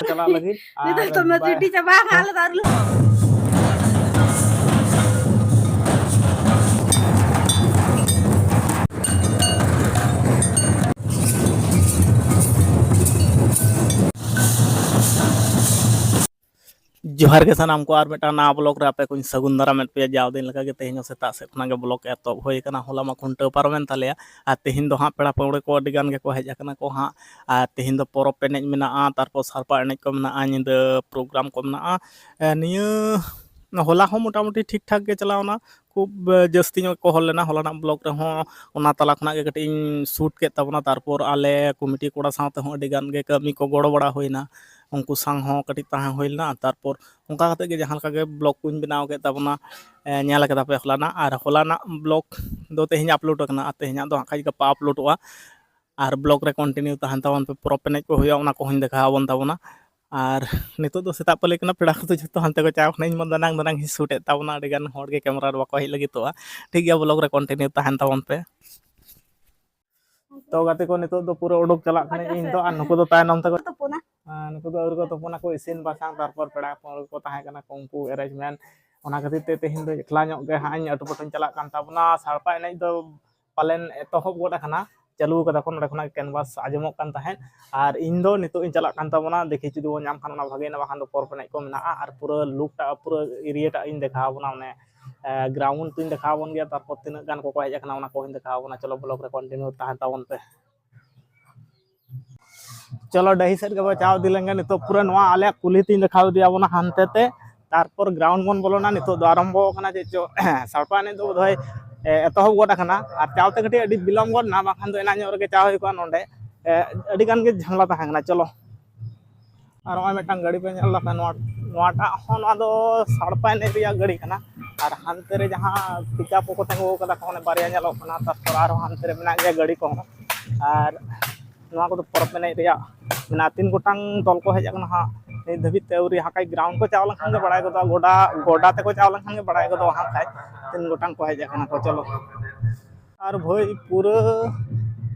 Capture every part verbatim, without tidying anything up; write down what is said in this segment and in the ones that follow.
ᱪᱟᱞᱟᱜ ᱞᱟᱹᱜᱤᱫ᱾ ᱱᱤᱛᱚᱜ ᱟᱨ ᱫᱚ ᱢᱟᱹᱡᱷᱤ ᱵᱟᱭ- ᱰᱤ ᱪᱟᱵᱟ ᱟᱠᱟᱱᱟ, ᱟᱞᱮ ᱫᱚ ᱟᱹᱣᱨᱤ ᱞᱮ ᱡᱚᱦᱟᱨ ᱜᱮ ᱥᱟᱱᱟᱢ ᱠᱚ, ᱟᱨ ᱢᱤᱫᱴᱟᱝ ᱱᱟᱣᱟ ᱵᱞᱚᱜ ᱨᱮ ᱟᱯᱮ ᱠᱚᱧ ᱥᱟᱹᱜᱩᱱ ᱫᱟᱨᱟᱢᱮᱫ ᱯᱮᱭᱟ᱾ ᱡᱟᱣ ᱫᱤᱱ ᱞᱮᱠᱟ ᱜᱮ ᱛᱮᱦᱮᱧ ᱦᱚᱸ ᱥᱮᱛᱟᱜ ᱥᱮᱫ ᱠᱷᱚᱱᱟᱜ ᱜᱮ ᱵᱞᱚᱜ ᱮᱛᱚᱦᱚᱵ ᱦᱩᱭ ᱟᱠᱟᱱᱟ᱾ ᱦᱚᱞᱟ ᱢᱟ ᱠᱷᱩᱱᱴᱟᱹᱣ ᱯᱟᱨᱚᱢᱮᱱ ᱛᱟᱞᱮᱭᱟ, ᱟᱨ ᱛᱮᱦᱮᱧ ᱫᱚ ᱦᱟᱸᱜ ᱯᱮᱲᱟ ᱯᱟᱹᱣᱲᱟᱹ ᱠᱚ ᱟᱹᱰᱤ ᱜᱟᱱ ᱜᱮᱠᱚ ᱦᱮᱡ ᱟᱠᱟᱱᱟ ᱠᱚ ᱦᱟᱸᱜ᱾ ᱟᱨ ᱛᱮᱦᱮᱧ ᱫᱚ ᱯᱚᱨᱚᱵᱽ ᱮᱱᱮᱡ ᱢᱮᱱᱟᱜᱼᱟ, ᱛᱟᱨᱯᱚᱨ ᱥᱟᱲᱯᱟ ᱮᱱᱮᱡ ᱠᱚ ᱢᱮᱱᱟᱜᱼᱟ, ᱧᱤᱫᱟᱹ ᱯᱨᱳᱜᱨᱟᱢ ᱠᱚ ᱢᱮᱱᱟᱜᱼᱟ᱾ ᱮ, ᱱᱤᱭᱟᱹ ᱦᱚᱞᱟ ᱦᱚᱸ ᱢᱚᱴᱟᱢᱩᱴᱤ ᱴᱷᱤᱠ ᱴᱷᱟᱠ ᱜᱮ ᱪᱟᱞᱟᱣᱱᱟ, ᱠᱷᱩᱵ, ᱮ, ᱡᱟᱹᱥᱛᱤ ᱧᱚᱜ ᱠᱚ ᱦᱚᱲ ᱞᱮᱱᱟ᱾ ᱦᱚᱞᱟᱱᱟᱜ ᱵᱞᱚᱜ ᱨᱮᱦᱚᱸ ᱚᱱᱟ ᱛᱟᱞᱟ ᱠᱷᱚᱱᱟᱜ ᱜᱮ ᱠᱟᱹᱴᱤᱡ ᱤᱧ ᱥᱩᱴ ᱠᱮᱫ ᱛᱟᱵᱚᱱᱟ᱾ ᱛᱟᱨᱯᱚᱨ ᱟᱞᱮ ᱠᱚᱢᱤᱴᱤ ᱠᱚᱲᱟ ᱥᱟᱶ ᱛᱮᱦᱚᱸ ᱟᱹᱰᱤ ᱜᱟᱱ ᱜᱮ ᱠᱟᱹᱢᱤ ᱠᱚ ᱜᱚᱲᱚ ᱵᱟᱲᱟ ᱦᱩᱭᱱᱟ, ᱩᱱᱠᱩ ᱥᱟᱶ ᱦᱚᱸ ᱠᱟᱹᱴᱤᱡ ᱛᱟᱦᱮᱸ ᱦᱩᱭ ᱞᱮᱱᱟ᱾ ᱛᱟᱨᱯᱚᱨ ᱚᱱᱠᱟ ᱠᱟᱛᱮ ᱜᱮ ᱡᱟᱦᱟᱸ ᱞᱮᱠᱟ ᱜᱮ ᱵᱞᱚᱜ ᱠᱚᱧ ᱵᱮᱱᱟᱣ ᱠᱮᱫ ᱛᱟᱵᱚᱱᱟ᱾ ᱮ, ᱧᱮᱞ ᱠᱟᱫᱟ ᱯᱮ ᱦᱚᱞᱟᱱᱟᱜ, ᱟᱨ ᱦᱚᱞᱟᱱᱟᱜ ᱵᱞᱚᱜ ᱫᱚ ᱛᱮᱦᱮᱧ ᱟᱯᱞᱳᱰ ᱟᱠᱟᱱᱟ, ᱟᱨ ᱛᱮᱦᱮᱧᱟᱜ ᱫᱚ ᱦᱟᱸᱜ ᱠᱷᱟᱡ ᱜᱟᱯᱟ ᱟᱯᱞᱳᱰᱚᱜᱼᱟ᱾ ᱟᱨ ᱵᱞᱚᱜ ᱨᱮ ᱠᱚᱱᱴᱤᱱᱤᱭᱩ ᱛᱟᱦᱮᱱ ᱛᱟᱵᱚᱱ ᱯᱮ, ᱯᱚᱨᱚᱵᱽ ᱮᱱᱮᱡ ᱠᱚ ᱦᱩᱭᱩᱜᱼᱟ, ᱚᱱᱟ ᱠᱚᱦᱚᱸᱧ ᱫᱮᱠᱷᱟᱣ ᱟᱵᱚᱱ ᱛᱟᱵᱚᱱᱟ᱾ ᱟᱨ ᱱᱤᱛᱚᱜ ᱫᱚ ᱥᱮᱛᱟᱜ ᱯᱟᱹᱞᱤ ᱠᱟᱱᱟ, ᱯᱮᱲᱟ ᱠᱚᱫᱚ ᱡᱷᱚᱛᱚ ᱦᱟᱱᱛᱮ ᱠᱚ ᱪᱟᱣ ᱠᱟᱱᱟ, ᱤᱧ ᱢᱟ ᱫᱟᱱᱟᱝ ᱫᱟᱱᱟᱝ ᱤᱧ ᱥᱩᱴ ᱮᱫ ᱛᱟᱵᱚᱱᱟ, ᱟᱹᱰᱤ ᱜᱟᱱ ᱦᱚᱲ ᱜᱮ ᱠᱮᱢᱨᱟ ᱨᱮ ᱵᱟᱠᱚ ᱦᱮᱡ ᱞᱟᱹᱜᱤᱫᱚᱜᱼᱟ᱾ ᱴᱷᱤᱠ ᱜᱮᱭᱟ, ᱵᱞᱚᱜ ᱨᱮ ᱠᱚᱱᱴᱤᱱᱤᱭᱩ ᱛᱟᱦᱮᱱ ᱛᱟᱵᱚᱱ ᱯᱮ᱾ ᱛᱚ ᱜᱟᱛᱮ ᱠᱚ, ᱱᱤᱛᱚᱜ ᱫᱚ ᱯᱩᱨᱟᱹ ᱩᱰᱩᱠ ᱪᱟᱞᱟᱜ ᱠᱟᱱᱟ, ᱤᱧ ᱫᱚ ᱟᱨ ᱱᱩᱠᱩ ᱫᱚ ᱛᱟᱭᱱᱚᱢ ᱛᱮᱠᱚ ᱛᱩᱯᱩᱱᱟ᱾ ᱟᱨ ᱱᱩᱠᱩ ᱫᱚ ᱟᱹᱣᱨᱤ ᱠᱚ ᱛᱩᱯᱩᱱᱟ ᱠᱚ, ᱤᱥᱤᱱ ᱵᱟᱥᱟᱝ, ᱛᱟᱨᱯᱚᱨ ᱯᱮᱲᱟ ᱯᱟᱹᱲᱦᱟᱹ ᱠᱚ ᱛᱟᱦᱮᱸ ᱠᱟᱱᱟ ᱠᱚ, ᱩᱱᱠᱩ ᱮᱨᱮᱧᱡᱽᱢᱮᱱᱴ᱾ ᱚᱱᱟ ᱠᱷᱟᱹᱛᱤᱨ ᱛᱮ ᱛᱮᱦᱮᱧ ᱫᱚ ᱮᱠᱞᱟ ᱧᱚᱜ ᱜᱮ ᱦᱟᱸᱜ ᱤᱧ ᱟᱹᱴᱩ ᱯᱟᱹᱴᱩᱧ ᱪᱟᱞᱟᱜ ᱠᱟᱱ ᱛᱟᱵᱚᱱᱟ᱾ ᱥᱟᱲᱯᱟ ᱮᱱᱮᱡ ᱫᱚ ᱯᱟᱞᱮᱱ ᱮᱛᱚᱦᱚᱵ ᱜᱚᱫ ᱟᱠᱟᱱᱟ, ᱪᱟᱹᱞᱩ ᱠᱟᱫᱟ ᱠᱚ, ᱱᱚᱸᱰᱮ ᱠᱷᱚᱱᱟᱜ ᱠᱮᱱᱵᱟᱥ ᱟᱸᱡᱚᱢᱚᱜ ᱠᱟᱱ ᱛᱟᱦᱮᱸᱫ᱾ ᱟᱨ ᱤᱧ ᱫᱚ ᱱᱤᱛᱚᱜ ᱤᱧ ᱪᱟᱞᱟᱜ ᱠᱟᱱ ᱛᱟᱵᱚᱱᱟ, ᱫᱮᱠᱷᱤ ᱡᱩᱫᱤ ᱵᱚᱱ ᱧᱟᱢ ᱠᱷᱟᱱ ᱚᱱᱟ ᱵᱷᱟᱜᱮ ᱮᱱᱟ, ᱵᱟᱠᱷᱟᱱ ᱫᱚ ᱯᱚᱨᱚᱵᱽ ᱮᱱᱮᱡ ᱠᱚ ᱢᱮᱱᱟᱜᱼᱟ᱾ ᱟᱨ ᱯᱩᱨᱟᱹ ᱞᱩᱠ ᱴᱟᱜ, ᱯᱩᱨᱟᱹ ᱮᱨᱤᱭᱟ ᱴᱟᱜ ᱤᱧ ᱫᱮᱠᱷᱟᱣ ᱟᱵᱚᱱᱟ, ᱚᱱᱮ ᱜᱨᱟᱣᱩᱱᱰ ᱠᱚᱧ ᱫᱮᱠᱷᱟᱣ ᱟᱵᱚᱱ ᱜᱮᱭᱟ, ᱛᱟᱨᱯᱚᱨ ᱛᱤᱱᱟᱹᱜ ᱜᱟᱱ ᱠᱚᱠᱚ ᱦᱮᱡ ᱟᱠᱟᱱᱟ ᱚᱱᱟ ᱠᱚᱦᱚᱸᱧ ᱫᱮᱠᱷᱟᱣ ᱟᱵᱚᱱᱟ᱾ ᱪᱚᱞᱚ ᱵᱞᱚᱜ ᱨᱮ ᱠᱚᱱᱴᱤᱱᱤᱭᱩ ᱛᱟᱦᱮᱱ ᱛᱟᱵᱚᱱ ᱯᱮ᱾ ᱪᱚᱞᱚ ᱰᱟᱹᱦᱤ ᱥᱮᱫ ᱜᱮᱵᱚ ᱪᱟᱣ ᱤᱫᱤ ᱞᱮᱱ ᱜᱮ᱾ ᱱᱤᱛᱚᱜ ᱯᱩᱨᱟᱹ ᱱᱚᱣᱟ ᱟᱞᱮᱭᱟᱜ ᱠᱩᱞᱦᱤ ᱛᱤᱧ ᱫᱮᱠᱷᱟᱣ ᱤᱫᱤ ᱟᱵᱚᱱᱟ ᱦᱟᱱᱛᱮ ᱛᱮ, ᱛᱟᱨᱯᱚᱨ ᱜᱨᱟᱣᱩᱱᱰ ᱵᱚᱱ ᱵᱚᱞᱚᱱᱟ᱾ ᱱᱤᱛᱚᱜ ᱫᱚ ᱟᱨᱟᱢᱵᱚ ᱟᱠᱟᱱᱟ ᱪᱮᱫ ᱪᱚ ᱥᱟᱲᱯᱟ ᱮᱱᱮᱡ ᱫᱚ ᱵᱳᱫᱷᱚᱭ, ᱮ, ᱮᱛᱚᱦᱚᱵ ᱜᱚᱫ ᱟᱠᱟᱱᱟ᱾ ᱟᱨ ᱪᱟᱣ ᱛᱮ ᱠᱟᱹᱴᱤᱡ ᱟᱹᱰᱤ ᱵᱤᱞᱚᱢ ᱜᱚᱫ ᱮᱱᱟ, ᱵᱟᱝᱠᱷᱟᱱ ᱫᱚ ᱮᱱᱟᱝ ᱧᱚᱜ ᱨᱮᱜᱮ ᱪᱟᱣ ᱦᱩᱭ ᱠᱚᱜᱼᱟ ᱱᱚᱸᱰᱮ᱾ ᱮ, ᱟᱹᱰᱤ ᱜᱟᱱ ᱜᱮ ᱡᱷᱟᱢᱮᱞᱟ ᱛᱟᱦᱮᱸ ᱠᱟᱱᱟ᱾ ᱪᱚᱞᱚ, ᱟᱨ ᱱᱚᱜᱼᱚᱭ ᱢᱤᱫᱴᱟᱝ ᱜᱟᱹᱰᱤ ᱯᱮ ᱧᱮᱞ ᱫᱟ, ᱱᱚᱣᱟ, ᱱᱚᱣᱟᱴᱟᱜ ᱦᱚᱸ, ᱱᱚᱣᱟ ᱫᱚ ᱥᱟᱲᱯᱟ ᱮᱱᱮᱡ ᱨᱮᱭᱟᱜ ᱜᱟᱹᱰᱤ ᱠᱟᱱᱟ᱾ ᱟᱨ ᱦᱟᱱᱛᱮ ᱨᱮ ᱡᱟᱦᱟᱸ ᱯᱤᱠᱟᱯ ᱠᱚᱠᱚ ᱛᱤᱸᱜᱩ ᱟᱠᱟᱫᱟ ᱠᱚ, ᱚᱱᱮ ᱵᱟᱨᱭᱟ ᱧᱮᱞᱚᱜ ᱠᱟᱱᱟ, ᱛᱟᱨᱯᱚᱨ ᱟᱨᱦᱚᱸ ᱦᱟᱱᱛᱮ ᱨᱮ ᱢᱮᱱᱟᱜ ᱜᱮᱭᱟ ᱜᱟᱹᱰᱤ ᱠᱚᱦᱚᱸ᱾ ᱟᱨ ᱱᱚᱣᱟ ᱠᱚᱫᱚ ᱯᱚᱨᱚᱵᱽ ᱮᱱᱮᱡ ᱨᱮᱭᱟᱜ ᱢᱮᱱᱟᱜᱼᱟ᱾ ᱛᱤᱱ ᱜᱚᱴᱟᱝ ᱫᱚᱞ ᱠᱚ ᱦᱮᱡ ᱟᱠᱟᱱᱟ ᱦᱟᱸᱜ ᱱᱤᱛ ᱫᱷᱟᱹᱵᱤᱡ ᱛᱮ ᱟᱹᱣᱨᱤ, ᱦᱟᱸᱜ ᱠᱷᱟᱡ ᱜᱨᱟᱣᱩᱱᱰ ᱠᱚ ᱪᱟᱣ ᱞᱮᱱᱠᱷᱟᱱ ᱜᱮ ᱵᱟᱲᱟᱭ ᱜᱚᱫᱚᱜᱼᱟ, ᱜᱚᱰᱟ, ᱜᱚᱰᱟ ᱛᱮᱠᱚ ᱪᱟᱣ ᱞᱮᱱᱠᱷᱟᱱ ᱜᱮ ᱵᱟᱲᱟᱭ ᱜᱚᱫᱚᱜᱼᱟ ᱦᱟᱸᱜ ᱠᱷᱟᱡ ᱛᱤᱱ ᱜᱚᱴᱟᱝ ᱠᱚ ᱦᱮᱡ ᱟᱠᱟᱱᱟ ᱠᱚ᱾ ᱪᱚᱞᱚ, ᱟᱨ ᱵᱷᱟᱹᱭ ᱯᱩᱨᱟᱹ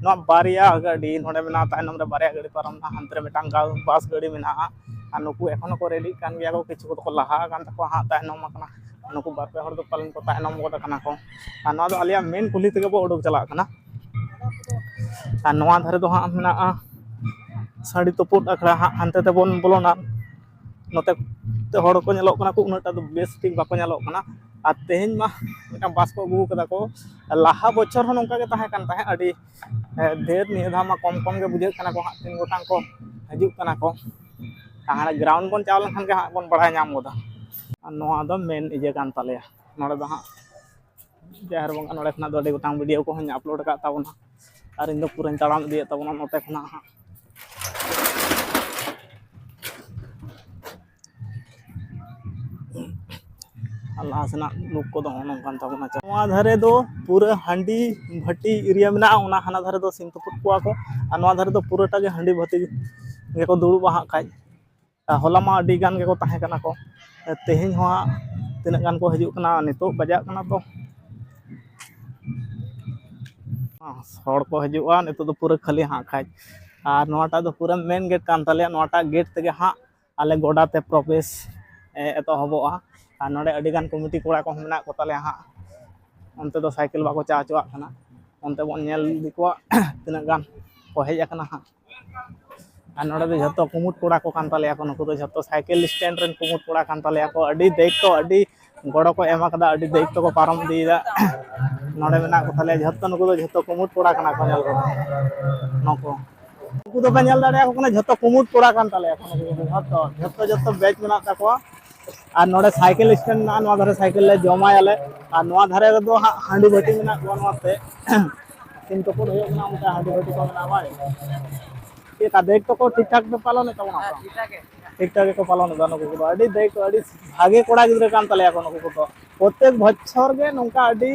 ᱱᱚᱣᱟ ᱵᱟᱨᱭᱟ ᱜᱟᱹᱰᱤ ᱱᱚᱰᱮ ᱢᱮᱱᱟᱜᱼᱟ, ᱛᱟᱭᱱᱚᱢ ᱨᱮ ᱵᱟᱨᱭᱟ ᱜᱟᱹᱰᱤ ᱯᱟᱨᱚᱢ ᱮᱱᱟ, ᱦᱟᱱᱛᱮ ᱨᱮ ᱢᱤᱫᱴᱟᱝ ᱜᱟ- ᱵᱟᱥ ᱜᱟᱹᱰᱤ ᱢᱮᱱᱟᱜᱼᱟ᱾ ᱟᱨ ᱱᱩᱠᱩ ᱮᱠᱷᱚᱱ ᱦᱚᱸᱠᱚ ᱨᱮᱰᱤᱜ ᱠᱟᱱ ᱜᱮᱭᱟ ᱠᱚ, ᱠᱤᱪᱷᱩ ᱠᱚᱫᱚ ᱠᱚ ᱞᱟᱦᱟ ᱟᱠᱟᱱ ᱛᱟᱠᱚᱣᱟ, ᱦᱟᱸᱜ ᱛᱟᱭᱱᱚᱢ ᱟᱠᱟᱱᱟ᱾ ᱱᱩᱠᱩ ᱵᱟᱨ ᱯᱮ ᱦᱚᱲ ᱫᱚ ᱯᱟᱞᱮᱱ ᱠᱚ ᱛᱟᱭᱱᱚᱢ ᱜᱚᱫ ᱟᱠᱟᱱᱟ ᱠᱚ᱾ ᱟᱨ ᱱᱚᱣᱟ ᱫᱚ ᱟᱞᱮᱭᱟᱜ ᱢᱮᱱ ᱠᱩᱞᱦᱤ ᱛᱮᱜᱮ ᱵᱚ ᱩᱰᱩᱠ ᱪᱟᱞᱟᱜ ᱠᱟᱱᱟ᱾ ᱟᱨ ᱱᱚᱣᱟ ᱫᱷᱟᱨᱮ ᱫᱚ ᱦᱟᱸᱜ ᱢᱮᱱᱟᱜᱼᱟ ᱥᱟᱹᱲᱤ ᱛᱩᱯᱩᱫ ᱟᱠᱷᱲᱟ, ᱦᱟᱸᱜ ᱦᱟᱱᱛᱮ ᱛᱮᱵᱚᱱ ᱵᱚᱞᱚᱱᱟ᱾ ᱱᱚᱛᱮ ᱛᱮ ᱦᱚᱲ ᱠᱚ ᱧᱮᱞᱚᱜ ᱠᱟᱱᱟ ᱠᱚ, ᱩᱱᱟᱹᱜ ᱴᱟ ᱫᱚ ᱵᱮᱥ ᱴᱷᱤᱠ ᱵᱟᱠᱚ ᱧᱮᱞᱚᱜ ᱠᱟᱱᱟ᱾ ᱟᱨ ᱛᱮᱦᱮᱧ ᱢᱟ ᱢᱤᱫᱴᱟᱝ ᱵᱟᱥ ᱠᱚ ᱟᱹᱜᱩ ᱠᱟᱫᱟ ᱠᱚ, ᱞᱟᱦᱟ ᱵᱚᱪᱷᱚᱨ ᱦᱚᱸ ᱱᱚᱝᱠᱟ ᱜᱮ ᱛᱟᱦᱮᱸ ᱠᱟᱱ ᱛᱟᱦᱮᱸᱫ, ᱟᱹᱰᱤ ᱮ, ᱰᱷᱮᱨ᱾ ᱱᱤᱭᱟᱹ ᱫᱷᱟᱣ ᱢᱟ ᱠᱚᱢ ᱠᱚᱢ ᱜᱮ ᱵᱩᱡᱷᱟᱹᱜ ᱠᱟᱱᱟ ᱠᱚ ᱦᱟᱸᱜ, ᱛᱤᱱ ᱜᱚᱴᱟᱝ ᱠᱚ ᱦᱤᱡᱩᱜ ᱠᱟᱱᱟ ᱠᱚ᱾ ᱦᱟᱸᱰᱮ ᱜᱨᱟᱣᱩᱱᱰ ᱵᱚᱱ ᱪᱟᱞᱟᱣ ᱞᱮᱱᱠᱷᱟᱱ ᱜᱮ ᱦᱟᱸᱜ ᱵᱚᱱ ᱵᱟᱲᱟᱭ ᱧᱟᱢ ᱜᱚᱫᱟ᱾ ᱟᱨ ᱱᱚᱣᱟ ᱫᱚ ᱢᱮᱱ ᱤᱭᱟᱹ ᱠᱟᱱ ᱛᱟᱞᱮᱭᱟ, ᱱᱚᱰᱮ ᱫᱚ ᱦᱟᱸᱜ ᱡᱟᱦᱮᱨ ᱵᱚᱸᱜᱟ᱾ ᱱᱚᱰᱮ ᱠᱷᱚᱱᱟᱜ ᱫᱚ ᱟᱹᱰᱤ ᱜᱚᱴᱟᱝ ᱵᱷᱤᱰᱤᱭᱳ ᱠᱚᱦᱚᱸᱧ ᱟᱯᱞᱳᱰ ᱟᱠᱟᱫ ᱛᱟᱵᱚᱱᱟ, ᱟᱨ ᱤᱧ ᱫᱚ ᱯᱩᱨᱟᱹᱧ ᱛᱟᱲᱟᱢ ᱤᱫᱤᱭᱮᱫ ᱛᱟᱵᱚᱱᱟ ᱱᱚᱛᱮ ᱠᱷᱚᱱᱟᱜ ᱦᱟᱸᱜ᱾ ᱟᱨ ᱞᱟᱦᱟ ᱥᱮᱱᱟᱜ ᱞᱩᱠ ᱠᱚᱫᱚ ᱦᱚᱸᱜᱼᱚ ᱱᱚᱝᱠᱟᱱ ᱛᱟᱵᱚᱱᱟ᱾ ᱱᱚᱣᱟ ᱫᱷᱟᱨᱮ ᱫᱚ ᱯᱩᱨᱟᱹ ᱦᱟᱺᱰᱤ ᱵᱷᱟᱹᱴᱤ ᱮᱨᱤᱭᱟ ᱢᱮᱱᱟᱜᱼᱟ, ᱚᱱᱟ ᱦᱟᱱᱟ ᱫᱷᱟᱨᱮ ᱫᱚ ᱥᱤᱢ ᱛᱩᱯᱩᱫ ᱠᱚᱣᱟ ᱠᱚ, ᱟᱨ ᱱᱚᱣᱟ ᱫᱷᱟᱨᱮ ᱫᱚ ᱯᱩᱨᱟᱹᱴᱟ ᱜᱮ ᱦᱟᱺᱰᱤ ᱵᱷᱟᱹᱴᱤ ᱜᱮᱠᱚ ᱫᱩᱲᱩᱵᱼᱟ ᱦᱟᱸᱜ ᱠᱷᱟᱡ᱾ ᱟᱨ ᱦᱚᱞᱟ ᱢᱟ ᱟᱹᱰᱤ ᱜᱟᱱ ᱜᱮᱠᱚ ᱛᱟᱦᱮᱸ ᱠᱟᱱᱟ ᱠᱚ, ᱛᱮᱦᱮᱧ ᱦᱚᱸ ᱦᱟᱸᱜ ᱛᱤᱱᱟᱹᱜ ᱜᱟᱱ ᱠᱚ ᱦᱤᱡᱩᱜ ᱠᱟᱱᱟ᱾ ᱱᱤᱛᱚᱜ ᱵᱟᱡᱟᱜ ᱠᱟᱱᱟ ᱛᱚ, ᱦᱚᱲ ᱠᱚ ᱦᱤᱡᱩᱜᱼᱟ᱾ ᱱᱤᱛᱚᱜ ᱫᱚ ᱯᱩᱨᱟᱹ ᱠᱷᱟᱹᱞᱤ ᱦᱟᱸᱜ ᱠᱷᱟᱡ᱾ ᱟᱨ ᱱᱚᱣᱟᱴᱟᱜ ᱫᱚ ᱯᱩᱨᱟᱹ ᱢᱮᱱ ᱜᱮᱴ ᱠᱟᱱ ᱛᱟᱞᱮᱭᱟ, ᱱᱚᱣᱟᱴᱟᱜ ᱜᱮᱴ ᱛᱮᱜᱮ ᱦᱟᱸᱜ ᱟᱞᱮ ᱜᱚᱰᱟ ᱛᱮ ᱯᱨᱚᱵᱮᱥ, ᱮ, ᱮᱛᱚᱦᱚᱵᱚᱜᱼᱟ᱾ ᱟᱨ ᱱᱚᱰᱮ ᱟᱹᱰᱤ ᱜᱟᱱ ᱠᱚᱢᱤᱴᱤ ᱠᱚᱲᱟ ᱠᱚᱦᱚᱸ ᱢᱮᱱᱟᱜ ᱠᱚ ᱛᱟᱞᱮᱭᱟ ᱦᱟᱸᱜ, ᱚᱱᱛᱮ ᱫᱚ ᱥᱟᱭᱠᱮᱞ ᱵᱟᱠᱚ ᱪᱟ ᱦᱚᱪᱚᱣᱟᱜ ᱠᱟᱱᱟ᱾ ᱚᱱᱛᱮ ᱵᱚᱱ ᱧᱮᱞ ᱤᱫᱤ ᱠᱚᱣᱟ ᱛᱤᱱᱟᱹᱜ ᱜᱟᱱ ᱠᱚ ᱦᱮᱡ ᱟᱠᱟᱱᱟ ᱦᱟᱸᱜ᱾ ᱟᱨ ᱱᱚᱰᱮ ᱫᱚ ᱡᱷᱚᱛᱚ ᱠᱩᱢᱩᱴ ᱠᱚᱲᱟ ᱠᱚ ᱠᱟᱱ ᱛᱟᱞᱮᱭᱟ ᱠᱚ, ᱱᱩᱠᱩ ᱫᱚ ᱡᱷᱚᱛᱚ ᱥᱟᱭᱠᱮᱞ ᱥᱴᱮᱱᱰ ᱨᱮᱱ ᱠᱩᱢᱩᱴ ᱠᱚᱲᱟ ᱠᱟᱱ ᱛᱟᱞᱮᱭᱟ ᱠᱚ᱾ ᱟᱹᱰᱤ ᱫᱟᱭᱤᱛᱛᱚ, ᱟᱹᱰᱤ ᱜᱚᱲᱚ ᱠᱚ ᱮᱢ ᱟᱠᱟᱫᱟ, ᱟᱹᱰᱤ ᱫᱟᱭᱤᱛᱛᱚ ᱠᱚ ᱯᱟᱨᱚᱢ ᱤᱫᱤᱭᱮᱫᱟ᱾ ᱱᱚᱰᱮ ᱢᱮᱱᱟᱜ ᱠᱚ ᱛᱟᱞᱮᱭᱟ ᱡᱷᱚᱛᱚ, ᱱᱩᱠᱩ ᱫᱚ ᱡᱷᱚᱛᱚ ᱠᱩᱢᱩᱴ ᱠᱚᱲᱟ ᱠᱟᱱᱟ ᱠᱚ, ᱧᱮᱞ ᱠᱚ ᱱᱩᱠᱩ᱾ ᱩᱱᱠᱩ ᱫᱚᱯᱮ ᱧᱮᱞ ᱫᱟᱲᱮᱭᱟᱠᱚ ᱠᱟᱱᱟ, ᱡᱷᱚᱛᱚ ᱠᱩᱢᱩᱴ ᱠᱚᱲᱟ ᱠᱟᱱ ᱛᱟᱞᱮᱭᱟ ᱠᱚ ᱱᱩᱠᱩ ᱠᱚᱫᱚ, ᱡᱷᱚᱛᱚ, ᱡᱷᱚᱛᱚ, ᱡᱷᱚᱛᱚ ᱵᱮᱪ ᱢᱮᱱᱟᱜ ᱛᱟᱠᱚᱣᱟ᱾ ᱟᱨ ᱱᱚᱰᱮ ᱥᱟᱭᱠᱮᱞ ᱥᱴᱮᱱᱰ ᱢᱮᱱᱟᱜᱼᱟ, ᱱᱚᱣᱟ ᱫᱷᱟᱨᱮ ᱥᱟᱭᱠᱮᱞ ᱞᱮ ᱡᱚᱢᱟᱭᱟᱞᱮ᱾ ᱟᱨ ᱱᱚᱣᱟ ᱫᱷᱟᱨᱮ ᱨᱮᱫᱚ ᱦᱟᱸᱜ ᱦᱟᱺᱰᱤ ᱵᱷᱟᱹᱴᱤ ᱢᱮᱱᱟᱜ ᱠᱚᱣᱟ, ᱱᱚᱣᱟ ᱛᱮ ᱥᱤᱢ ᱛᱩᱯᱩᱫ ᱦᱩᱭᱩᱜ ᱠᱟᱱᱟ, ᱚᱱᱠᱟ ᱦᱟᱺᱰᱤ ᱵᱷᱟᱹᱴᱤ ᱠᱚ ᱢᱮᱱᱟᱜᱼᱟ ᱵᱟᱝ? ᱪᱮᱫ ᱞᱮᱠᱟ ᱫᱟᱭᱤᱛᱛᱚ ᱠᱚ ᱴᱷᱤᱠ ᱴᱷᱟᱠ ᱯᱮ ᱯᱟᱞᱚᱱᱮᱫ ᱛᱟᱵᱚᱱᱟ ᱛᱚ? ᱦᱮᱸ, ᱴᱷᱤᱠ ᱴᱷᱟᱠ ᱜᱮ᱾ ᱴᱷᱤᱠ ᱴᱷᱟᱠ ᱜᱮᱠᱚ ᱯᱟᱞᱚᱱ ᱮᱫᱟ ᱱᱩᱠᱩ ᱠᱚᱫᱚ᱾ ᱟᱹᱰᱤ ᱫᱟᱭᱤᱛᱛᱚ, ᱟᱹᱰᱤ ᱵᱷᱟᱜᱮ ᱠᱚᱲᱟ ᱜᱤᱫᱽᱨᱟᱹ ᱠᱟᱱ ᱛᱟᱞᱮᱭᱟ ᱠᱚ ᱱᱩᱠᱩ ᱠᱚᱫᱚ᱾ ᱯᱨᱚᱛᱮᱠ ᱵᱚᱪᱷᱚᱨ ᱜᱮ ᱱᱚᱝᱠᱟ ᱟᱹᱰᱤ,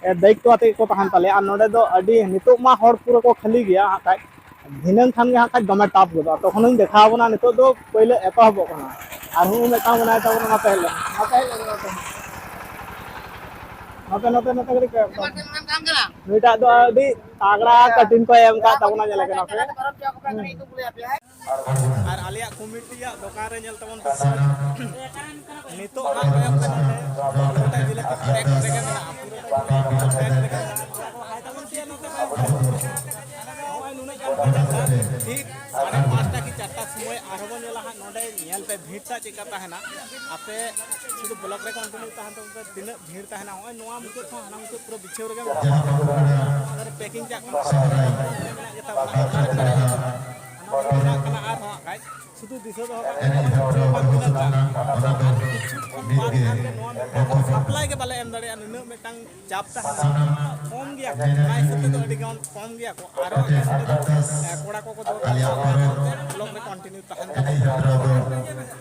ᱮ, ᱫᱟᱭᱤᱛᱛᱚ ᱟᱛᱮ ᱜᱮᱠᱚ ᱛᱟᱦᱮᱱ ᱛᱟᱞᱮᱭᱟ᱾ ᱟᱨ ᱱᱚᱰᱮ ᱫᱚ ᱟᱹᱰᱤ, ᱱᱤᱛᱚᱜ ᱢᱟ ᱦᱚᱲ ᱯᱩᱨᱟᱹ ᱠᱚ ᱠᱷᱟᱹᱞᱤ ᱜᱮᱭᱟ ᱦᱟᱸᱜ ᱠᱷᱟᱡ, ᱫᱷᱤᱱᱟᱹᱝ ᱠᱷᱟᱱ ᱜᱮ ᱦᱟᱸᱜ ᱠᱷᱟᱡ ᱫᱚᱢᱮ ᱴᱟᱯ ᱜᱚᱫᱚᱜᱼᱟ᱾ ᱛᱚᱠᱷᱚᱱᱤᱧ ᱫᱮᱠᱷᱟᱣ ᱟᱵᱚᱱᱟ᱾ ᱱᱤᱛᱚᱜ ᱫᱚ ᱯᱳᱭᱞᱳ ᱮᱛᱚᱦᱚᱵᱚᱜ ᱠᱟᱱᱟ᱾ ᱟᱨ ᱦᱩᱸ ᱢᱤᱫᱴᱟᱝ ᱢᱮᱱᱟᱭ ᱛᱟᱵᱚᱱᱟ, ᱚᱱᱟᱛᱮ ᱦᱮᱡ ᱞᱮᱱ, ᱚᱱᱟᱛᱮ ᱦᱮᱡ ᱞᱮᱱ, ᱚᱱᱟᱛᱮ ᱦᱮᱡ ᱞᱮᱱ᱾ ᱱᱚᱛᱮ, ᱱᱚᱛᱮ, ᱱᱚᱛᱮ ᱠᱟᱹᱴᱤᱡ ᱯᱮ᱾ ᱱᱩᱭᱴᱟᱜ ᱫᱚ ᱟᱹᱰᱤ ᱛᱟᱜᱲᱟ ᱠᱟᱴᱤᱱ ᱠᱚ ᱮᱢ ᱠᱟᱫ ᱛᱟᱵᱚᱱᱟ, ᱧᱮᱞ ᱠᱟᱱᱟ ᱯᱮ᱾ ᱟᱨ ᱟᱞᱮᱭᱟᱜ ᱠᱚᱢᱤᱴᱤᱭᱟᱜ ᱫᱚᱠᱟᱱ ᱨᱮ ᱧᱮᱞ ᱛᱟᱵᱚᱱ ᱯᱮ, ᱱᱤᱛᱚᱜ ᱦᱟᱸᱜ ᱠᱚᱭᱚᱜ ᱯᱮ ᱱᱚᱰᱮ, ᱯᱩᱨᱟᱹᱴᱟ ᱡᱤᱞᱟᱹᱯᱤ ᱯᱮᱠ ᱨᱮᱜᱮ ᱢᱮᱱᱟᱜᱼᱟ, ᱯᱩᱨᱟᱹᱴᱟ ᱡᱤᱞᱟᱹᱯᱤ ᱯᱮᱠ ᱨᱮᱜᱮ ᱢᱮᱱᱟᱜᱼᱟ᱾ ᱱᱚᱜᱼᱚᱭ ᱱᱩᱱᱟᱹᱜ ᱜᱟᱱ ᱠᱚ ᱧᱮᱞ ᱮᱫᱟ, ᱴᱷᱤᱠ ᱥᱟᱲᱮ ᱯᱟᱸᱪᱴᱟ ᱠᱤ ᱪᱟᱨᱴᱟ ᱥᱚᱢᱚᱭ ᱟᱨᱦᱚᱸ ᱵᱚᱱ ᱧᱮᱞᱟ ᱦᱟᱸᱜ ᱱᱚᱰᱮ, ᱧᱮᱞ ᱯᱮ ᱵᱷᱤᱲ ᱴᱟᱜ ᱪᱮᱫ ᱞᱮᱠᱟ ᱛᱟᱦᱮᱱᱟ᱾ ᱟᱯᱮ ᱥᱩᱫᱷᱩ ᱵᱞᱚᱠ ᱨᱮ ᱠᱚᱱᱴᱤᱱᱤᱭᱩ ᱛᱟᱦᱮᱱ ᱛᱟᱵᱚᱱ ᱯᱮ, ᱛᱤᱱᱟᱹᱜ ᱵᱷᱤᱲ ᱛᱟᱦᱮᱱᱟ᱾ ᱱᱚᱜᱼᱚᱭ ᱱᱚᱣᱟ ᱢᱩᱪᱟᱹᱫ ᱠᱷᱚᱱ ᱦᱟᱱᱟ ᱢᱩᱪᱟᱹᱫ ᱯᱩᱨᱟᱹ ᱵᱤᱪᱷᱟᱹᱣ ᱨᱮᱜᱮ ᱢᱮᱱᱟᱜᱼᱟ᱾ ᱚᱱᱟ ᱫᱷᱟᱨᱮ ᱯᱮᱠᱤᱝ ᱪᱟᱜ ᱠᱟᱱᱟ, ᱢᱮᱱᱟᱜ ᱜᱮᱛᱟ ᱵᱚᱱᱟ, ᱚᱱᱟ ᱨᱮ ᱯᱮᱨᱮᱡ ᱟᱠᱟᱱᱟ᱾ ᱦᱟᱱᱟ ᱢᱮᱱᱟᱜ ᱠᱟᱱᱟ ᱟᱨᱦᱚᱸ ᱦᱟᱸᱜ ᱠᱷᱟᱡ᱾ ᱥᱩᱫᱷᱩ ᱫᱤᱥᱟᱹ ᱫᱚᱦᱚ ᱠᱟᱜ ᱯᱮ, ᱱᱚᱣᱟ ᱵᱟᱝ ᱛᱤᱱᱟᱹᱜ ᱜᱟᱱ᱾ ᱟᱨ ᱠᱤᱪᱷᱩ ᱠᱷᱚᱱ ᱵᱟᱫ ᱠᱷᱟᱱ ᱜᱮ ᱱᱚᱣᱟ ᱢᱤᱫᱴᱟᱝ ᱥᱟᱯᱞᱟᱭ ᱜᱮ ᱵᱟᱞᱮ ᱮᱢ ᱫᱟᱲᱮᱭᱟᱜᱼᱟ, ᱱᱩᱱᱟᱹᱜ ᱢᱤᱫᱴᱟᱝ ᱪᱟᱯ ᱛᱟᱦᱮᱱᱟ᱾ ᱠᱚᱢ ᱜᱮᱭᱟ ᱠᱚ, ᱚᱱᱟ ᱦᱤᱥᱟᱹᱵ ᱛᱮᱫᱚ ᱟᱹᱰᱤ ᱜᱟᱱ ᱠᱚᱢ ᱜᱮᱭᱟ ᱠᱚ᱾ ᱟᱨᱚ ᱮ, ᱠᱚᱲᱟ ᱠᱚᱠᱚ ᱫᱚᱨᱠᱟᱨ, ᱚᱱᱟ ᱠᱚᱛᱮ ᱵᱞᱚᱠ ᱨᱮ ᱠᱚᱱᱴᱤᱱᱤᱭᱩ ᱛᱟᱦᱮᱱ ᱛᱟᱵᱚᱱᱟ᱾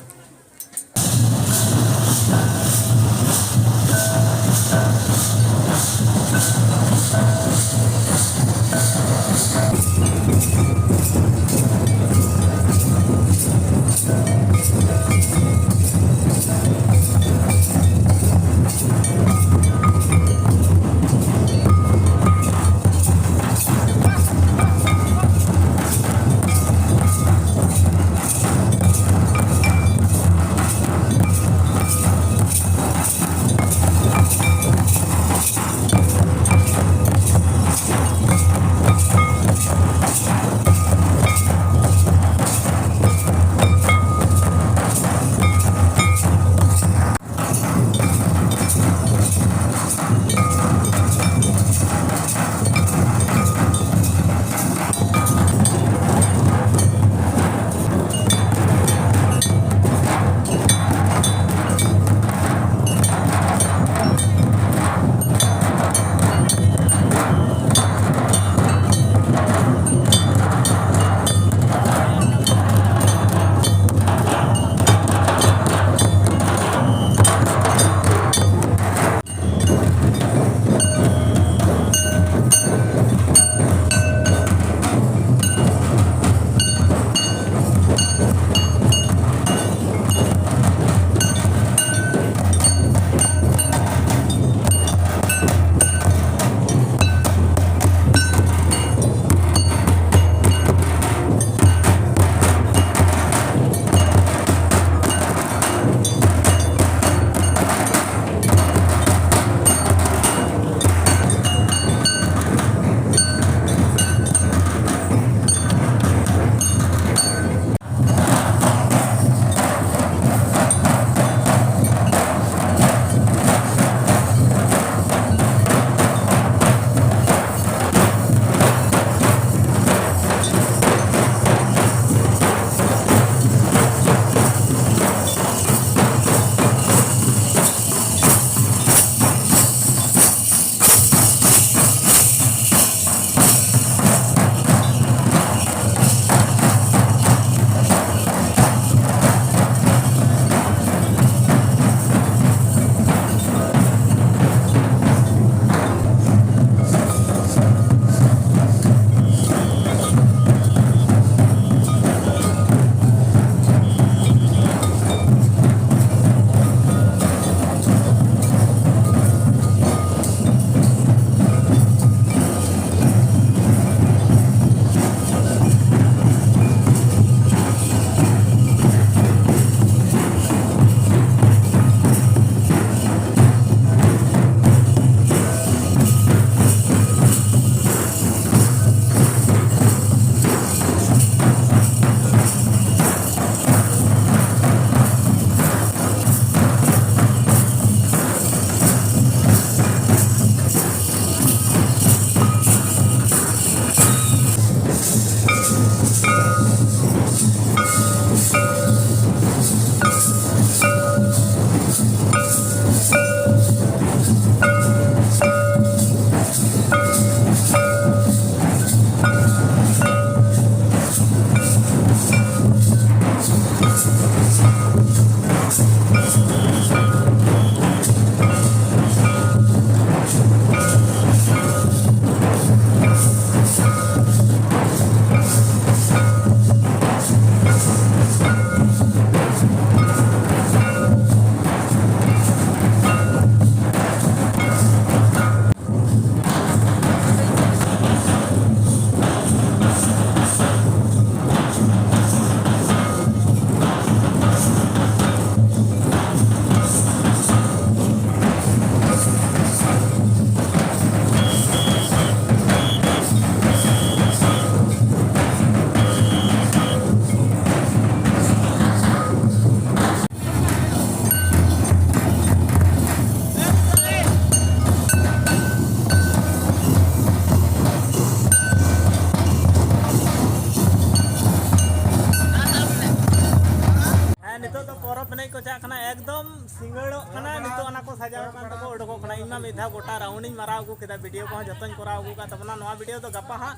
ᱠᱚᱨᱟᱣ ᱟᱹᱜᱩ ᱠᱮᱫᱟ, ᱵᱷᱤᱰᱤᱭᱳ ᱠᱚᱦᱚᱸ ᱡᱚᱛᱚᱧ ᱠᱚᱨᱟᱣ ᱟᱹᱜᱩ ᱠᱟᱫ ᱛᱟᱵᱚᱱᱟ᱾ ᱱᱚᱣᱟ ᱵᱷᱤᱰᱤᱭᱳ ᱫᱚ ᱜᱟᱯᱟ ᱦᱟᱸᱜ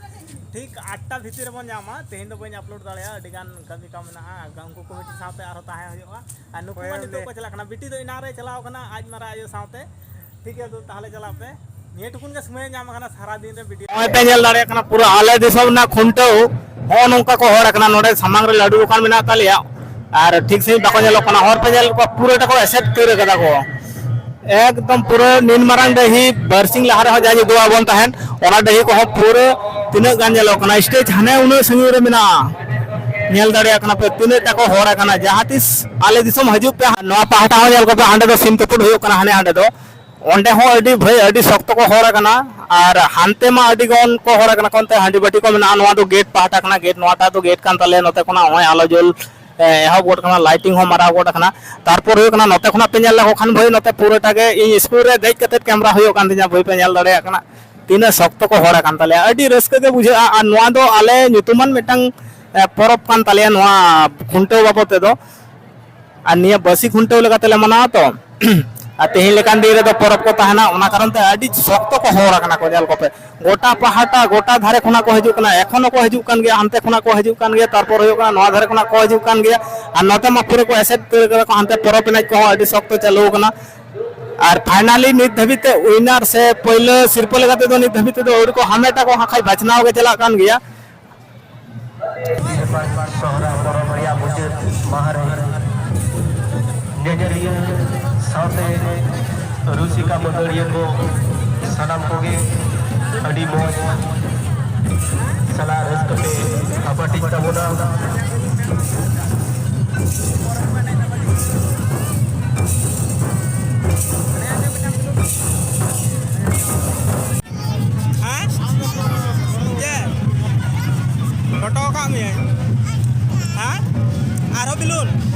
ᱴᱷᱤᱠ ᱟᱴᱴᱟ ᱵᱷᱤᱛᱤᱨ ᱨᱮᱵᱚᱱ ᱧᱟᱢᱟ᱾ ᱛᱮᱦᱮᱧ ᱫᱚ ᱵᱟᱹᱧ ᱟᱯᱞᱳᱰ ᱫᱟᱲᱮᱭᱟᱜᱼᱟ, ᱟᱹᱰᱤ ᱜᱟᱱ ᱠᱟᱹᱢᱤ ᱠᱚ ᱢᱮᱱᱟᱜᱼᱟ᱾ ᱩᱱᱠᱩ ᱠᱚᱢᱤᱴᱤ ᱥᱟᱶᱛᱮ ᱟᱨᱦᱚᱸ ᱛᱟᱦᱮᱸ ᱦᱩᱭᱩᱜᱼᱟ᱾ ᱟᱨ ᱱᱩᱠᱩ ᱢᱟ ᱱᱤᱛᱚᱜ ᱠᱚ ᱪᱟᱞᱟᱜ ᱠᱟᱱᱟ, ᱵᱤᱴᱤ ᱫᱚ ᱮᱱᱟᱝ ᱨᱮᱭ ᱪᱟᱞᱟᱣ ᱠᱟᱱᱟ ᱟᱡ ᱢᱟᱨᱟᱝ ᱟᱭᱳ ᱥᱟᱶᱛᱮ᱾ ᱴᱷᱤᱠ ᱜᱮᱭᱟ, ᱛᱚ ᱛᱟᱦᱚᱞᱮ ᱪᱟᱞᱟᱜ ᱯᱮ᱾ ᱱᱤᱭᱟᱹ ᱴᱩᱠᱩᱱ ᱜᱮ ᱥᱚᱢᱚᱭ ᱧᱟᱢ ᱟᱠᱟᱱᱟ ᱥᱟᱨᱟ ᱫᱤᱱ ᱨᱮ ᱵᱷᱤᱰᱤᱭᱳ᱾ ᱱᱚᱜᱼᱚᱭ ᱯᱮ ᱧᱮᱞ ᱫᱟᱲᱮᱭᱟᱜ ᱠᱟᱱᱟ, ᱯᱩᱨᱟᱹ ᱟᱞᱮ ᱫᱤᱥᱚᱢ ᱨᱮᱱᱟᱜ ᱠᱷᱩᱱᱴᱟᱹᱣ ᱦᱚᱸᱜᱼᱚ ᱱᱚᱝᱠᱟ ᱠᱚ ᱦᱚᱲ ᱟᱠᱟᱱᱟ᱾ ᱱᱚᱰᱮ ᱥᱟᱢᱟᱝ ᱨᱮ ᱞᱟᱹᱰᱩ ᱫᱚᱠᱟᱱ ᱢᱮᱱᱟᱜ ᱛᱟᱞᱮᱭᱟ, ᱟᱨ ᱴᱷᱤᱠ ᱥᱟᱺᱦᱤᱡ ᱵᱟᱠᱚ ᱧᱮᱞᱚᱜ ᱠᱟᱱᱟ᱾ ᱦᱚᱲ ᱯᱮ ᱧᱮᱞ ᱠᱚᱣᱟ, ᱯᱩᱨᱟᱹᱴᱟ ᱠᱚ ᱮᱥᱮᱫ ᱩᱛᱟᱹᱨ ᱠᱟᱫᱟ ᱠᱚ᱾ ᱮᱠᱫᱚᱢ ᱯᱩᱨᱟᱹ ᱱᱤᱱ ᱢᱟᱨᱟᱝ ᱰᱟᱹᱦᱤ ᱵᱟᱨᱥᱤᱧ ᱞᱟᱦᱟ ᱨᱮᱦᱚᱸ ᱡᱟᱦᱟᱸ ᱩᱫᱩᱜ ᱟᱵᱚᱱ ᱛᱟᱦᱮᱸᱫ, ᱚᱱᱟ ᱰᱟᱹᱦᱤ ᱠᱚᱦᱚᱸ ᱯᱩᱨᱟᱹ ᱛᱤᱱᱟᱹᱜ ᱜᱟᱱ ᱧᱮᱞᱚᱜ ᱠᱟᱱᱟ᱾ ᱥᱴᱮᱡᱽ ᱦᱟᱱᱮ ᱩᱱᱟᱹᱜ ᱥᱟᱺᱜᱤᱧ ᱨᱮ ᱢᱮᱱᱟᱜᱼᱟ, ᱧᱮᱞ ᱫᱟᱲᱮᱭᱟᱜ ᱠᱟᱱᱟ ᱯᱮ ᱛᱤᱱᱟᱹᱜ ᱴᱟ ᱠᱚ ᱦᱚᱲ ᱟᱠᱟᱱᱟ᱾ ᱡᱟᱦᱟᱸ ᱛᱤᱥ ᱟᱞᱮ ᱫᱤᱥᱚᱢ ᱦᱤᱡᱩᱜ ᱯᱮ, ᱱᱚᱣᱟ ᱯᱟᱦᱴᱟ ᱦᱚᱸ ᱧᱮᱞ ᱠᱚᱯᱮ, ᱦᱟᱸᱰᱮ ᱫᱚ ᱥᱤᱢ ᱛᱩᱯᱩᱫ ᱦᱩᱭᱩᱜ ᱠᱟᱱᱟ, ᱦᱟᱱᱮ ᱦᱟᱸᱰᱮ ᱫᱚ᱾ ᱚᱸᱰᱮ ᱦᱚᱸ ᱟᱹᱰᱤ ᱵᱷᱟᱹᱭ, ᱟᱹᱰᱤ ᱥᱚᱠᱛᱚ ᱠᱚ ᱦᱚᱲ ᱟᱠᱟᱱᱟ᱾ ᱟᱨ ᱦᱟᱱᱛᱮ ᱢᱟ ᱟᱹᱰᱤ ᱜᱟᱱ ᱠᱚ ᱦᱚᱲ ᱟᱠᱟᱱᱟ ᱠᱚ, ᱚᱱᱛᱮ ᱦᱟᱺᱰᱤ ᱵᱟᱹᱴᱤ ᱠᱚ ᱢᱮᱱᱟᱜᱼᱟ᱾ ᱱᱚᱣᱟ ᱫᱚ ᱜᱮᱴ ᱯᱟᱦᱴᱟ ᱠᱟᱱᱟ, ᱜᱮᱴ ᱱᱚᱣᱟᱴᱟᱜ ᱫᱚ ᱜᱮᱴ ᱠᱟᱱ ᱛᱟᱞᱮᱭᱟ᱾ ᱱᱚᱛᱮ ᱠᱷᱚᱱᱟᱜ ᱱᱚᱜᱼᱚᱭ ᱟᱞᱚ ᱡᱳᱞ, ᱮ, ᱮᱦᱚᱵ ᱜᱚᱫ ᱠᱟᱱᱟ, ᱞᱟᱭᱴᱤᱝ ᱦᱚᱸ ᱢᱟᱨᱟᱣ ᱜᱚᱫ ᱟᱠᱟᱱᱟ᱾ ᱛᱟᱨᱯᱚᱨ ᱦᱩᱭᱩᱜ ᱠᱟᱱᱟ, ᱱᱚᱛᱮ ᱠᱷᱚᱱᱟᱜ ᱯᱮ ᱧᱮᱞ ᱞᱮᱠᱚ ᱠᱷᱟᱱ ᱵᱷᱟᱹᱭ, ᱱᱚᱛᱮ ᱯᱩᱨᱟᱹᱴᱟ ᱜᱮ ᱤᱧ ᱥᱠᱩᱞ ᱨᱮ ᱫᱮᱡ ᱠᱟᱛᱮᱫ ᱠᱮᱢᱨᱟ ᱦᱩᱭᱩᱜ ᱠᱟᱱ ᱛᱤᱧᱟ᱾ ᱵᱷᱟᱹᱭ ᱯᱮ ᱧᱮᱞ ᱫᱟᱲᱮᱭᱟᱜ ᱠᱟᱱᱟ ᱛᱤᱱᱟᱹᱜ ᱥᱚᱠᱛᱚ ᱠᱚ ᱦᱚᱲ ᱟᱠᱟᱱ ᱛᱟᱞᱮᱭᱟ᱾ ᱟᱹᱰᱤ ᱨᱟᱹᱥᱠᱟᱹ ᱜᱮ ᱵᱩᱡᱷᱟᱹᱜᱼᱟ᱾ ᱟᱨ ᱱᱚᱣᱟ ᱫᱚ ᱟᱞᱮ ᱧᱩᱛᱩᱢᱟᱱ ᱢᱤᱫᱴᱟᱝ, ᱮ, ᱯᱚᱨᱚᱵᱽ ᱠᱟᱱ ᱛᱟᱞᱮᱭᱟ ᱱᱚᱣᱟ ᱠᱷᱩᱱᱴᱟᱹᱣ ᱵᱟᱵᱚᱫ ᱛᱮᱫᱚ᱾ ᱟᱨ ᱱᱤᱭᱟᱹ ᱵᱟᱹᱥᱤ ᱠᱷᱩᱱᱴᱟᱹᱣ ᱞᱮᱠᱟᱛᱮᱞᱮ ᱢᱟᱱᱟᱣᱟ ᱛᱚ᱾ ᱟᱨ ᱛᱮᱦᱮᱧ ᱞᱮᱠᱟᱱ ᱫᱤᱱ ᱨᱮᱫᱚ ᱯᱚᱨᱚᱵᱽ ᱠᱚ ᱛᱟᱦᱮᱱᱟ, ᱚᱱᱟ ᱠᱟᱨᱚᱱ ᱛᱮ ᱟᱹᱰᱤ ᱥᱚᱠᱛᱚ ᱠᱚ ᱦᱚᱲ ᱟᱠᱟᱱᱟ ᱠᱚ᱾ ᱧᱮᱞ ᱠᱚᱯᱮ, ᱜᱚᱴᱟ ᱯᱟᱦᱴᱟ, ᱜᱚᱴᱟ ᱫᱷᱟᱨᱮ ᱠᱷᱚᱱᱟᱜ ᱠᱚ ᱦᱤᱡᱩᱜ ᱠᱟᱱᱟ, ᱮᱠᱷᱚᱱ ᱦᱚᱸᱠᱚ ᱦᱤᱡᱩᱜ ᱠᱟᱱ ᱜᱮᱭᱟ, ᱦᱟᱱᱛᱮ ᱠᱷᱚᱱᱟᱜ ᱠᱚ ᱦᱤᱡᱩᱜ ᱠᱟᱱ ᱜᱮᱭᱟ, ᱛᱟᱨᱯᱚᱨ ᱦᱩᱭᱩᱜ ᱠᱟᱱᱟ ᱱᱚᱣᱟ ᱫᱷᱟᱨᱮ ᱠᱷᱚᱱᱟᱜ ᱠᱚ ᱦᱤᱡᱩᱜ ᱠᱟᱱ ᱜᱮᱭᱟ᱾ ᱟᱨ ᱱᱚᱛᱮ ᱢᱟ ᱯᱩᱨᱟᱹ ᱠᱚ ᱮᱥᱮᱫ ᱩᱛᱟᱹᱨ ᱠᱟᱫᱟ ᱠᱚ, ᱦᱟᱱᱛᱮ ᱯᱚᱨᱚᱵᱽ ᱮᱱᱮᱡ ᱠᱚᱦᱚᱸ ᱟᱹᱰᱤ ᱥᱚᱠᱛᱚ ᱪᱟᱹᱞᱩ ᱟᱠᱟᱱᱟ᱾ ᱟᱨ ᱯᱷᱟᱭᱱᱟᱞᱤ ᱱᱤᱛ ᱫᱷᱟᱹᱵᱤᱡ ᱛᱮ ᱩᱭᱱᱟᱨ ᱥᱮ ᱯᱳᱭᱞᱳ ᱥᱤᱨᱯᱟᱹ ᱞᱮᱠᱟ ᱛᱮᱫᱚ ᱱᱤᱛ ᱫᱷᱟᱹᱵᱤᱡ ᱛᱮᱫᱚ ᱟᱹᱣᱨᱤ ᱠᱚ ᱦᱟᱢᱮᱴᱟ ᱠᱚ, ᱦᱟᱸᱜ ᱠᱷᱟᱡ ᱵᱟᱪᱷᱱᱟᱣ ᱜᱮ ᱪᱟᱞᱟᱜ ᱠᱟᱱ ᱜᱮᱭᱟ᱾ ᱥᱚᱦᱨᱟᱭ ᱯᱚᱨᱚᱵᱽ ᱨᱮᱭᱟᱜ ᱢᱩᱪᱟᱹᱫ ᱢᱟᱦᱟ ᱨᱮ ᱧᱮᱧᱮᱞᱤᱭᱟᱹ ᱥᱟᱶᱛᱮ ᱨᱩᱥᱤᱠᱟ ᱢᱟᱹᱫᱟᱹᱲᱤᱭᱟᱹ ᱠᱚ ᱥᱟᱱᱟᱢ ᱠᱚᱜᱮ ᱟᱹᱰᱤ ᱢᱚᱡᱽ ᱥᱟᱞᱟᱜ ᱨᱟᱹᱥᱠᱟᱹ ᱯᱮ ᱦᱟᱯᱟᱴᱤᱡ ᱛᱟᱵᱚᱱᱟ᱾ ᱦᱮᱸ? ᱪᱮᱫ? ᱞᱚᱴᱚ ᱟᱠᱟᱫ ᱢᱮᱭᱟᱹᱧ᱾ ᱦᱮᱸ? ᱟᱨᱦᱚᱸ ᱵᱮᱞᱩᱱ?